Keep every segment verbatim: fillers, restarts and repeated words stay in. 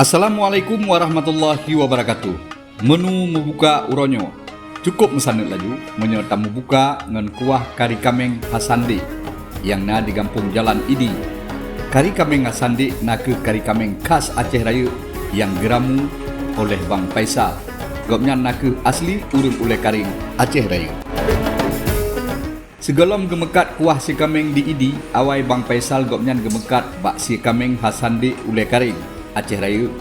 Assalamualaikum warahmatullahi wabarakatuh. Menu meubuka uroe nyoe. Cukup meusaneut laju meunyoe tameubuka ngon kuah kari kaméng khas Sandek, nyang na di Gampông Jalan Idi. Kari kaméng khas Sandek na kheueh kari kaméng khas Aceh Rayeuk nyang geuramu oleh Bang Faisal. Gobnyan na kheueh asli ureuëng Ulée Karéng, Aceh Rayeuk. Sigohlom geumeukat kuah sie kaméng di Idi, awai Bang Faisal gobnyan geumeukat bak sie kaméng khas Sandek Ulée Karéng, Aceh Rayeuk.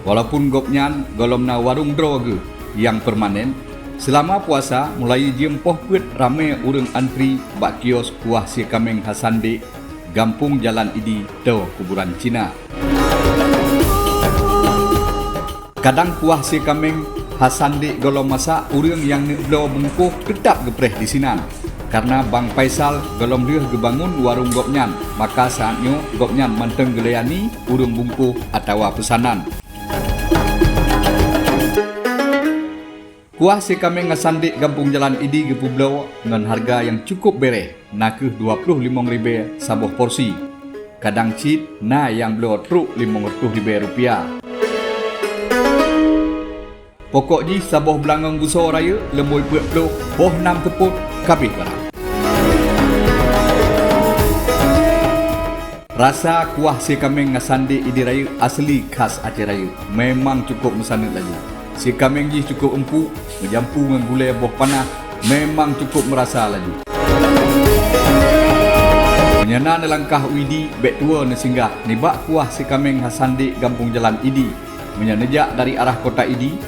Walaupun gobnyan gohlom na warong droe geuh nyang permanen, seulama puasa mulai jeuem poh peuet ramé ureuëng antri bak kios kuah sie kaméng khas Sandek, Gampông Jalan Idi, toe kuburan Cina. Kadang kuah sie kaméng khas Sandek gohlom masak, ureuëng nyang neuk bloe bungkôh teutab geupreh disinan. Kareuna Bang Faisal gohlom lheueh geubangon warong gobnyan, maka saát nyoe gobnyan mantong geulayani ureuëng bungkôh atawa peusanan. Kuah sie kaméng khas Sandek Gampông Jalan Idi geupeubloe ngon hareuga nyang cukup béréh, na kheueh dua ploh limong ribée saboh porsi. Kadang cit na nyang bloe trok limong reutôh ribée rupiah. Pokok jih saboh beulangong gusoe rayeuk leumoi peuet ploh, boh nam teupot, ka abéh barang. Rasa kuah sie kaméng khas Sandek Idi Rayeuk asli khas Aceh Rayeuk memang cukup meusaneut laju. Sie kaméng jih cukup empuk, meujampu ngon gulée boh panah, memang cukup meurasa laju. Meunyoe na neulangkah u Idi, bék tuwoe neusinggah nibak kuah sie kaméng khas Sandek Gampông Jalan Idi. Meunyoe neujak dari arah Kota Idi,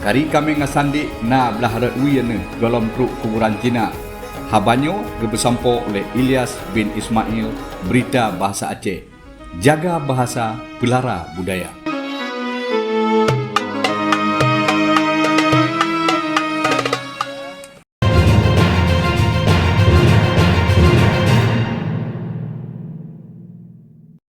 kari kaméng khas Sandek na blah rot wie neuh gohlom trok kuburan Cina. Haba nyoe geupeusampoe uleh Ilyas bin Ismail, Berita Bahasa Aceh. Jaga bahasa, peulara budaya.